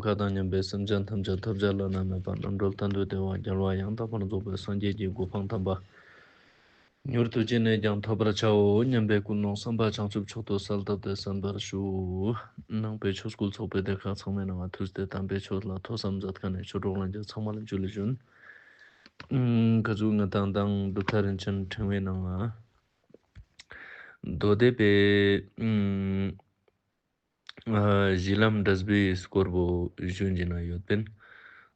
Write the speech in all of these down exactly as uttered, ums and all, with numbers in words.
ཁ་དང་མཉམ་པའི་སེམས་ཅན་ཐམས་ཅད་ཐོབ་བྱ་བླ་ན་མེད་པ་རྣམ་གྲོལ་མཐར་ཐུག་བདེ་བ་རྒྱལ་བ་ཡང་དག་པར་རྫོགས་པའི་སངས་རྒྱས་ཀྱི་གོ་འཕང་དམ་པ་མྱུར་དུ་ཅི་ནས་ཀྱང་ཐོབ་པར་བྱའོ་སྙམ་པའི་ཀུན་སློང་བསམ་པ་བྱང་ཆུབ་མཆོག་ཏུ་གསལ་བཏབ་སྟེ་གསན་པར་ཞུ། ནང་པའི་ཆོས་སྐུལ་ཚོགས་པའི་སྡེ་ཁག་ཚང་མའི་ནང་ང་ཐུགས་ཏེ་དམ་པའི་ཆོས་ལ་ཐོས་བསམ་མཛད་མཁན་ནི་ཆོས་གྲོགས་ལྷན་རྒྱས་ཚང་མ་ལ་ཇུ་ལེ་ཞུན། ཨུམ། ཁ་ཟུག་ང་དང་དང་གྲུབ་མཐའ་རིན་ཆེན་ཕྲེང་བའི་ནང་ང་མདོ་སྡེ་པའི་ཨུམ། ཨ། གཞི་ལམ་འབྲས་བུའི་སྐོར་བོ་ཞུན་ཅིག་ན་ཡོད་པིན།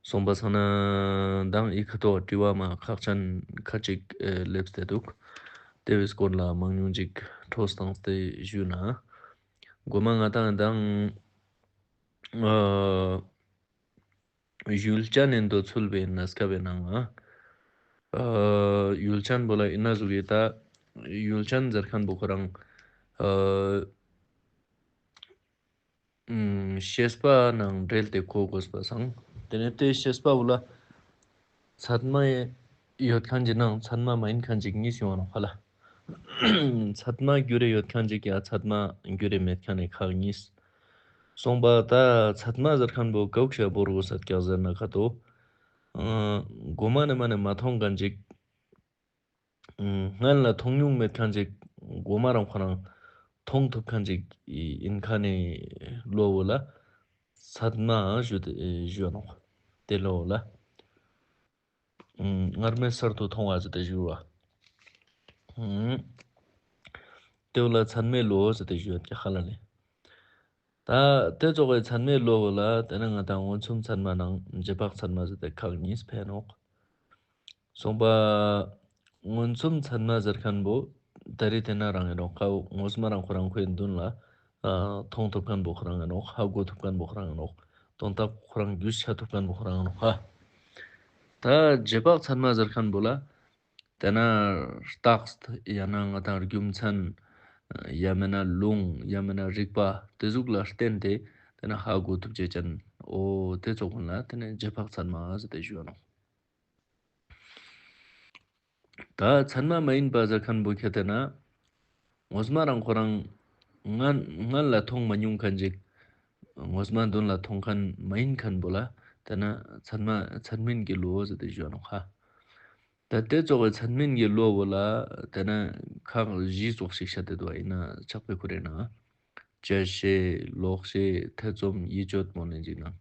སོང་པ་སང་ན་དང་ཨི་ཁ་ཐོག་དྲི་བ་མ་ཁག་ཅན་ཁ་ཅིག་ཨེ་སླེབས་ཏེ་འདུག། དེ་བོའི་སྐོར་ལ་མང་ཉུང་ཅིག་འཕྲོས་བཏང་སྟེ་ཞུ་ན། གོ་མ་ང་དང་དང་ཨ་ཡུལ་ཅན་ནི་འདོད་ཚུལ་བའི་གནས་སྐབས་པའི་ནང་ང་ཨ་ཡུལ་ཅན་བོ་ལ་ཨི་ན་ཟུག་གི་ད་ཡུལ་ཅན་ཟེར་མཁན་བོ་ཁོ་རང་ཨ་ཨུམ་ཤེས་པ་ནང་འབྲེལ་ཏེ་གོ་དགོས་པ་སང་། དེ་ནས་དེ་ཤེས་པ་བོ་ལ་ཚད་མ་ཡོད་མཁན་ཅིག་ནང་ཚད་མ་མ་ཡིན་མཁན་ཅིག་གཉིས་ཡོང་ནོག་ཧ་ལ། ཚད་མ་རྒྱུ་རེ་ཡོད་མཁན་ཅིག་ཡ་ཚད་མ་རྒྱུ་རེ་མེད་མཁན་ནི་ཁག་གཉིས། སོང་པ་ད་ཚད་མ་ཟེར་མཁན་བོ་ག་ཟུག་ཤ་བོར་དགོས་ས་ཀྱག་ཟེར་ན་ཁ་ཐོག་ཨ་གོ་མ་ནེ་མ་ནེ་མ་མཐོང་མཁན་ཅིག། ཨ་སྔན་ལ་མཐོང་མྱོང་མེད་མཁན་ཅིག་གོ་མ་རང་ཁོ་རང་མཐོང་ཐུབ་མཁན་ཅིག་ཡིན་མཁན་ནི་བློ་བོ་ལ་ཚད་མ་ཞུ་ཏེ་ཞུ་ནོག། དེ་བློ་བོ་ལ་ཨ་སྔར་མེད་གསར་དུ་མཐོང་བ་ཟེར་ཏེ་ཞུ་བ། ཨ་དེ་བོ་ལ་ཚད་མའི་བློ་ཟེར་ཏེ་ཞུ་ཡོད་ཀྱག་ཧ་ལ་ལེ། ད་དེ་ཙོགས་སི་ཚད་མའི་བློ་བོ་ལ་དེ་ནེ་ང་དང་མངོན་སུམ་ཚད་མ་ནང་རྗེས་དཔག་ཚད་མ་ཟེར་ཏེ་ཁག་གཉིས་ཕེ་ནོག། སོང་པ་མངོན་སུམ་ཚད་མ་ཟེར་མཁན་བོ་ད་རེས་དེ་ན་རང་ཨིན་ནོག། ཁ་ངོ་མ་རང་ཁོ་རང་ཁོའི་མདུན་ལ་ཨ་མཐོང་ཐུབ་མཁན་བོ་ཁོ་རང་ཨིན་ནོག། ཧ་གོ་ཐུབ་མཁན་བོ་ཁོ་རང་ཨིན་ནོག། དོན་དག་ཁོ་རང་རྒྱུས་ཆ་ཐུབ་མཁན་བོ་ཁོ་རང་ཨིན་ནོག་ཧ། ད་རྗེས་དཔག་ཚད་མ་ཟེར་མཁན་བོ་ལ་དེ་ན་རྟགས་ཡང་ན་ང་དང་རྒྱུ་མཚན་ཡང་མེན་ན་ལུང་ཡང་མེན་ན་རིགས་པ་དེ་ཟུག་ལ་བརྟེན་ཏེ་དེ་ན་ཧ་གོ་ཐུབ་ཅེས་ཅན། འོ་དེ་ཙོགས་ཀུན་ལ་དེ་ནེ་རྗེས་དཔག་ཚད་མ་ཟེར་ཏེ་ཞུ་ནོག། ད་ཚད་མ་མ་ཡིན་པ་ཟེར་མཁན་བོ་ཁྱེད་དེ་ན་ངོ་མ་རང་ཁོ་རང་སྔན་སྔན་ལ་མཐོང་མ་མྱོང་མཁན་ཅིག་ངོ་མ་མདུན་ལ་མཐོང་མཁན་མ་ཡིན་མཁན་བོ་ལ་དེ་ན་ཚད་མ་ཚད་མིན་གྱི་བློ་ཟེར་ཏེ་ཞུ་ནོག་ཧ། ད་དེ་ཙོགས་སི་ཚད་མིན་གྱི་བློ་བོ་ལ་དེ་ན་ཁག་བཞི་ཙོགས་ཤིག་བཤད་དེ་འདུག་པ། ཨིན་ན་ཕྱག་དཔེ་ཁོ་རེ་ན་བཅད་ཤེས་ལོག་ཤེས་ཐེ་ཚོམ་ཡིད་དཔྱོད་མོ་ལེན་ཅིག་ནང་།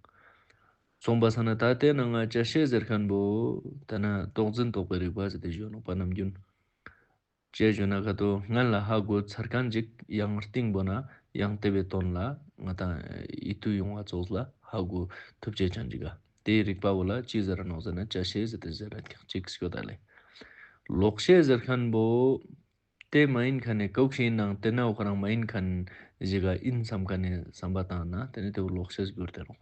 སོང་པ་སང་ན་ད་དེ་ནང་ང་བཅད་ཤེས་ཟེར་མཁན་བོ་དེ་ན་རྟོག་འཛིན་རྟོག་པའི་རིག་པ་ཟེར་ཏེ་ཞུ་ནོག་པ་ནམ་རྒྱུན། བཅད་ཞུ་ན་ཁ་ཐོག་སྔན་ལ་ཧ་གོ་ཚར་མཁན་ཅིག་ཡང་རྟིང་བོ་ན་ཡང་དེ་བོའི་དོན་ལ་ང་དང་ཡིད་དུ་ཡོང་བ་ཙོགས་ལ་ཧ་གོ་ཐུབ་ཅེས་ཅན་ཅིག་ག། དེའི་རིག་པ་བོ་ལ་ཅི་ཟེར་ར་ནོག་ཟེར་ན་བཅད་ཤེས་ཟེར་ཏེ་ཟེར་ར་ཀྱག་ཅིག་སྐྱོད་ད་ལེ། ལོག་ཤེས་ཟེར་མཁན་བོ་དེ་མ་ཡིན་མཁན་ནི་ལྐོག་ཤེས་ནང་དེ་ན་འོ་ཁོ་རང་མ་ཡིན་མཁན་ཞིག་ག་ཨིན་བསམ་མཁན་ནི་བསམ་པ་བཏང་ན་དེ་ནི་དེ་བོ་ལོག་ཤེས་གྱུར་ཏེ་ནོག།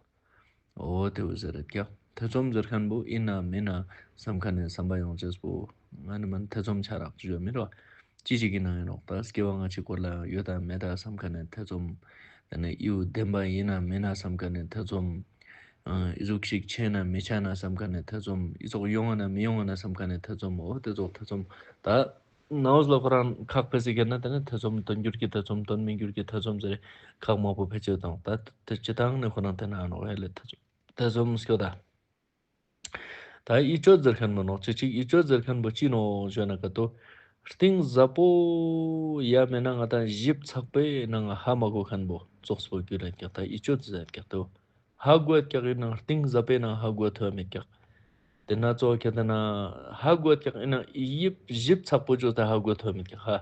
འོ་དེ་བོ་ཟེར་རེད་ཀྱག། ཐེ་ཚོམ་ཟེར་མཁན་བོ་ཨིན་ན་མིན་ན་བསམ་མཁན་ནི་བསམ་པ་ཡོང་ཅེས་པོ་ང་ནི་མན་ཐེ་ཚོམ་ཆ་རག་ཅིག་ཡོད་མི་རོ། ཅི་ཞིག་གི་ནང་ཡིན་ནོག། ད་སྐྱེ་བ་སྔ་ཕྱི་སྐོར་ལ་ཡོད་དམ་མེད་དམ་བསམ་མཁན་ནི་ཐེ་ཚོམ། དེ་ནས་ཨི་བོ་བདེན་པ་ཡིན་ན་མིན་ན་བསམ་མཁན་ནི་ཐེ་ཚོམ། ཨ་ཨི་ཟུག་ཞིག་ཆེ་ན་མི་ཆེ་ན་བསམ་མཁན་ནི་ཐེ་ཚོམ། ཨི་ཙོགས་ཡོང་ང་ན་མི་ཡོང་ང་ན་བསམ་མཁན་ནི་ཐེ་ཚོམ། འོ་དེ་ཙོགས་ཐེ་ཚོམ། ད་ནའོ་ལ་ཁོ་རང་ཁག་ཕེ་སི་ཁྱེར་ན་དེ་ནི་ཐེ་ཚོམ་དོན་འགྱུར་གྱི་ཐེ་ཚོམ་དོན་མི་འགྱུར་གྱི་ཐེ་ཚོམ་ཟེར་ཁག་མང་པོ་ཕེ་ཅེས་དང་། ད་དེ་ཅི་དང་ནི་ཁོ་རང་དེ་ན་ནོག་ཧེ་ལེ་ཐེ་ཚོམ་ཐེ་ཚོམ་སྐྱོད་ད། ད་ཡིད་དཔྱོད་ཟེར་མཁན་མ་ནོག་ཅིག་ཅིག། ཡིད་དཔྱོད་ཟེར་མཁན་པོ་ཅི་ནོག་ཞུ་ན་ཀ་ཏོ། གཏིང་ཟབ་པོ་ཡ་མེད་ན་ང་དང་ཞིབ་ཚགས་པོའི་ནང་ང་ཧ་མ་གོ་མཁན་པོ་ཙོགས་པོ་གྱུར་རེད་ཀྱག། ད་ཡིད་དཔྱོད་ཟེར་ཀྱག་ཏོ། ཧ་གོ་ཡོད་ཀྱག་ཡིན་ནའང་གཏིང་ཟབ་པོའི་ནང་ཧ་གོ་ཐུབ་མེད་ཀྱག། དེ་ན་ཙོགས་ཁྱེད་དེ་ན་ཧ་གོ་ཡོད་ཀྱག་ཡིན་ནའང་ཡིད་ཞིབ་ཚགས་པོ་ཅོས་ཏེ་ཧ་གོ་ཐུབ་མེད་ཀྱག་ཧ།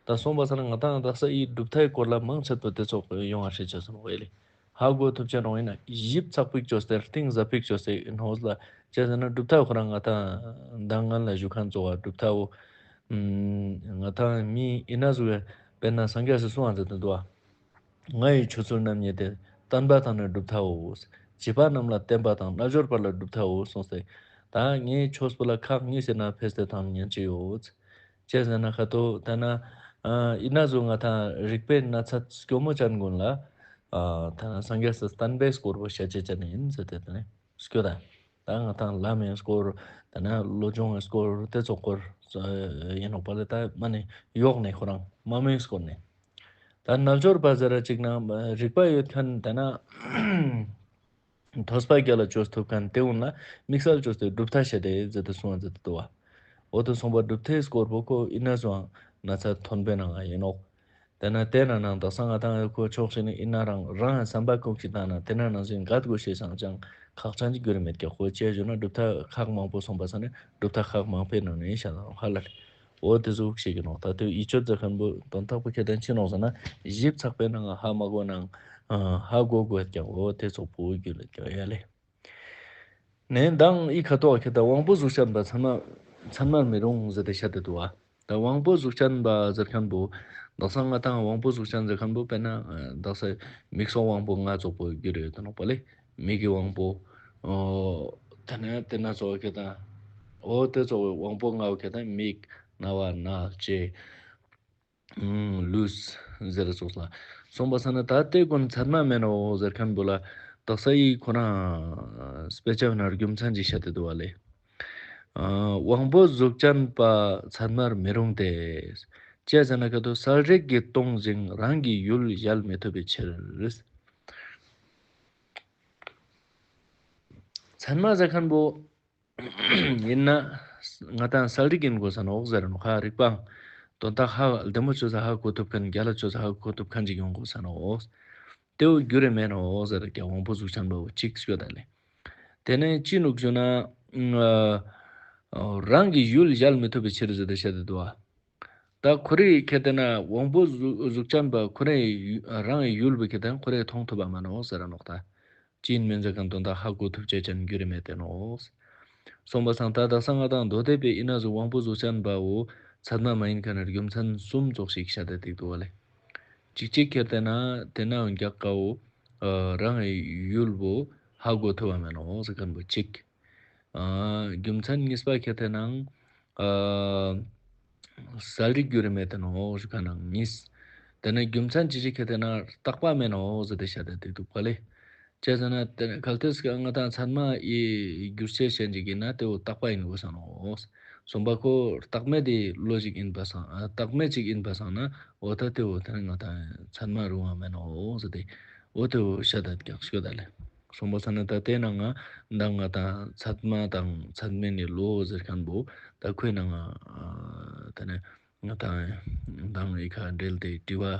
ད་སོང་པ་སང་ན་ང་དང་དག་ས་ཡི་གྲུབ་མཐའི་སྐོར་ལ་མང་ཆེ་བོ་དེ་ཙོགས་ཡོང་བ་ཧྲི་ཆ་སོང་བས་ལེ། ཧ་གོ་ཐུབ་ཅེས་རང་ཡིན་ན་ཞིབ་ཚགས་པིག་ཅོས་ཏེ་གཏིང་ཟབ་པིག་ཅོས་ཏེ་ཡིན་ནོག་ལ། ཅི་ཟེར་ན་གྲུབ་མཐའ་ཁོ་རང་ང་དང་མདང་སྔན་ལ་ཞུ་མཁན་ཙོགས་གྲུབ་མཐའ་བོ། ང་དང་མི་ཡིན་ན་ཟུག་པས་དཔེར་ན་སངས་རྒྱས་སི་གསུང་བ་མཛད་དེ་འདུག་པ། ང་ཡི་ཆོས་ཚུལ་རྣམ་གཉིས་ཏེ། བསྟན་པ་དང་ནི་གྲུབ་མཐའོ། བྱིས་པ་རྣམས་ལ་བསྟན་པ་དང་། རྣལ་འབྱོར་པ་ལ་གྲུབ་མཐའོ་གསུངས་ཏེ། ད་ངའི་ཆོས་པོ་ལ་ཁག་གཉིས་ཟེར་ན་ཕེས་ཏེ་དང་ཉན་ཅི་ཡོད། ཅི་ཟེར་ན་ཁ་ཏོ་ད་ན་ཨ་ཡིན་ན་ཟུག་ང་དང་རིག་པའི་ན་ཚ་སྐྱོ་མོ་ཅན་ཀུན་ལ་ཨ་ད་ན་སངས་རྒྱས་སི་བསྟན་པའི་སྐོར་བོ་བཤད་ཅེས་ཅན་ཡིན་ཟེར་ཏེ་ད་ནི་སྐྱོ་ད། ད་ང་དང་བླ་མའི་སྐོར་ད་ན་བློ་སྦྱོང་གི་སྐོར་དེ་ཙོགས་སྐོར་ཡིན་ནོག་པ་ལེ། ད་མ་ནི་ཡོག་ནས་ཁོ་རང་མ་མོའི་སྐོར་ནས། ད་རྣལ་འབྱོར་པ་ཟེར་ར་ཅིག་ན་རིག་པ་ཡོད་མཁན་ད་ན་ ཐོས་པ་རྒྱལ་ལ་བཅོས་ཐུབ་ཁན་ཏེ་གུན་ལ་དམིགས་བསལ་བཅོས་ཏེ་གྲུབ་མཐའ་ཤད་དེ་ཟེར་ཏེ་གསུངས་ཏེ་འདུག་པ། འོ་ཏེ་གསུངས་པ་གྲུབ་མཐའི་སྐོར་པོ་ཁོ་ཨིན་ན་ཟུག་ན་ཚ་ཐོན་པའི་ནང་ང་ཨིན་ནོག། ཏེ་ན་ཏེ་ན་ནང་དག་ས་ང་དང་ཁོ་ཕྱོགས་ཤིག་ནེ་ཨིན་ན་རང་རང་བསམ་པ་ཀུན་གྱི་སྟེང་ན་ཏེ་ན་ནང་བཞིན་ག་དགོས་ཤེས་སང་ཅང་ཁག་ཅན་གྱི་རྒྱུ་རེ་མེད་ཀྱག། ཁོ་ཅི་ཞུ་ན་གྲུབ་མཐའ་ཁག་མང་པོ་གསུངས་པ་ས་ནེ་གྲུབ་མཐའ་ཁག་མང་པོའི་ནང་ནེ་ཤད་ཧ་ལ་ལེ། འོ་ཏེ་ཟུག་ཤིག་ཨིན་ནོག། ད་ཏེ་ཡིད་དཔྱོད་ཟེར་ཁན་པོ་དོན་དག་པོ་ཁྱེར་ཏེ་ཅི་ནོག་ཟེར་ན་ཞིབ་ཚགས་པའི་ནང་ང་ཧ་མ་གོ་ནང་ཧ་གོ་དགོས་ཀྱག། འོ་ཏེ་ཙོགས་པོ་རྒྱུ་ལེ་ཀྱག་ཡ་ལེ། ནེ་མདང་ཨི་ཁ་ཐོག་ཁྱེར་ཏེ་དབང་པོ་གཟུགས་ཅན་པ་ཚད་མ་ཚད་མར་མི་རུང་ཟེར་ཏེ་ཤད་དེ་འདུག་པ། ད་དབང་པོ་གཟུགས་ཅན་པ་ཟེར་ཁན་པོ་དག་ས་ང་དང་དབང་པོ་གཟུགས་ཅན་ཟེར་ཁན་པོ་དཔེར་ན་དག་ས་མིག་སོགས་དབང་པོ་ལྔ་ཙོགས་པོ་རྒྱུ་རེ་ཡོད་དེ་ནོག་པ་ལེ། མིག་གི་དབང་པོ། འོ་ཏེ་ན་ཏེ་ན་ཙོགས་ཁྱེར་ཏེ་འོ་ཏེ་ཙོགས་དབང་པོ་ལྔ་བོ་ཁྱེར་ཏེ་མིག་རྣ་བ་སྣ་ལྕེ་ལུས་ཟེར་ཙོགས་ལ་སོང་པ་ས་ན་ད་ཏེ་གུན་ཚད་མ་མེན་ནོག་ཟེར་ཁན་པོ་ལ་དག་ས་ཨི་ཁོ་རང་དཔེ་ཆ་ན་རྒྱུ་མཚན་ཅིག་ཤད་དེ་འདུག་པ་ལེ། ཨ་དབང་པོ་གཟུགས་ཅན་པ་ཚད་མར་མི་རུང་སྟེ། ཅི་ཟེར་ན་ཀ་ཏོ་གསལ་རིག་གིས་སྟོང་ཞིང་རང་གི་ཡུལ་གཞལ་མི་ཐུབ་པའི་ཕྱིར། ཚད་མ་ཟེར་ཁན་པོ་ཨིན་ན་ང་དང་གསལ་རིག་ཨིན་དགོས་ས་ནོག་ཟེར་ནོག། ཧ་རིག་པའང་དོན་དག་ཧ་ལྡེ་མོ་ཅོས་ས་ཧ་གོ་ཐུབ་ཁན་རྒྱལ་ལ་ཅོས་ས་ཧ་གོ་ཐུབ་ཁན་ཅིག་ཡོང་དགོས་ས་ནོག། ཏེ་བོ་རྒྱུ་རེ་མེན་ནོག་ཟེར་ཀྱང་དབང་པོ་གཟུགས་ཅན་པ་བོ་ཅིག་སྐྱོད་ད་ལེ། ཏེ་ནེ་ཅི་ནུག་ཞུ་ན་ཨ་རང་གི་ཡུལ་གཞལ་མི་ཐུབ་པའི་ཕྱིར་ཟེར་ཏེ་ཤད་དེ་འདུག་པ། ད་ཁོ་རེ་ཁྱེར་ཏེ་ན་དབང་པོ་གཟུགས་གཟུགས་ཅན་པ་ཁོ་རེ་རང་གི་ཡུལ་བོ་ཁྱེར་ཏེ་ན་ཁོ་རེ་མཐོང་ཐུབ་པ་མ་ནོག་ཟེར་ར་ནོག་ད། ཅི་ཨིན་མེན་ཟེར་ཁན་དོན་དག་ཧ་གོ་ཐུབ་ཅེས་ཅན་རྒྱུ་རེ་མེད་དེ་ནོག། སོང་པ་སང་ད་དག་ས་ང་དང་མདོ་སྡེ་པའི་ཨིན་ན་ཟུག་དབང་པོ་གཟུགས་ཅན་པ་བོ་ཚད་མ་མ་ཡིན་ཁན་རྒྱུ་མཚན་གསུམ་ཙོགས་ཤིག་ཤད་དེ་འདུག་པ་ལེ། ཅིག་ཅིག་ཁྱེར་ཏེ་ན་ཏེ་ན་རྒྱག་ཀ་བོ་ཨ་རང་གི་ཡུལ་བོ་ཧ་གོ་ཐུབ་པ་མེན་ནོག་ཟེར་ཁན་བོ་ཅིག། ཨ་རྒྱུ་མཚན་གཉིས་པ་ཁྱེར་ཏེ་ནང་ཨ་གསལ་རིག་རྒྱུ་རེ་མེད་དེ་ནོག་ཞུ་ཁན་ནང་གཉིས། ཏེ་ནེ་རྒྱུ་མཚན་ཅི་ཞིག་ཁྱེར་ཏེ་ན་རྟག་པ་མེན་ནོག་ཟེར་ཏེ་ཤད་དེ་འདུག་པ་ལེ། ཅི་ཟེར་ན་ཏེ་ནེ་གལ་ཏེ་ང་དང་ཚད་མ་ཨི་རྒྱུ་ཅེས་ཅན་ཅིག་ཨིན་ན་ཏེ་བོ་རྟག་པ་ཨིན་དགོས་ས་ནོག། སོང་པ་ཁོ་རྟག་མེད་དེ་ལོ་ཞིག་ཨིན་པ་སང་ཨ་རྟག་མེད་ཅིག་ཨིན་པ་སང་ན་འོ་ད་ཏེ་བོ་ཏེ་ནེ་ང་དང་ཚད་མ་རུང་བ་མེན་ནོག་ཟེར་ཏེ་འོ་ཏེ་བོ་ཤད་དེ་ཀྱག་ཤོད་ད་ལེ། སོང་པ་ས་ན་ད་ཏེ་ནང་ང་མདང་ང་དང་ཚད་མ་དང་ཚད་མེད་ནི་ལོ་ཟེར་ཁན་བོ་ད་ཁོའི་ནང་ང་ཨ་ཏེ་ནེ་ང་དང་མདང་ཨི་ཁ་འབྲེལ་ཏེ་དྲི་བ་ཨ་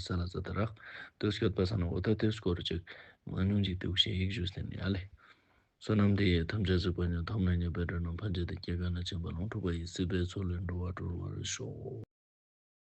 སལ་ལ་ཙ་ད་རག། ཏེ་སྐྱོད་པ་ས་ན་འོ་ད་ཏེ་སྐོར་ཅིག་མང་ཉུང་ཅིག་ཏེ་བོ་ཤེས་ཡིག་ཞུས་ཏེ་ནི་ཨ་ལེ། བསོད་ནམས་འདི་ཡིས་ཐམས་ཅད་གཟིགས་པ་ཉིད། ཐོབ་ནས་ཉེས་པའི་དགྲ་རྣམས་ཕམ་བྱས་ཏེ། སྐྱེ་རྒ་ན་འཆིའི་རྦ་ཀློང་འཁྲུགས་པ་ཡི། སྲིད་པའི་མཚོ་ལས་འགྲོ་བ་སྒྲོལ་བར་ཤོག།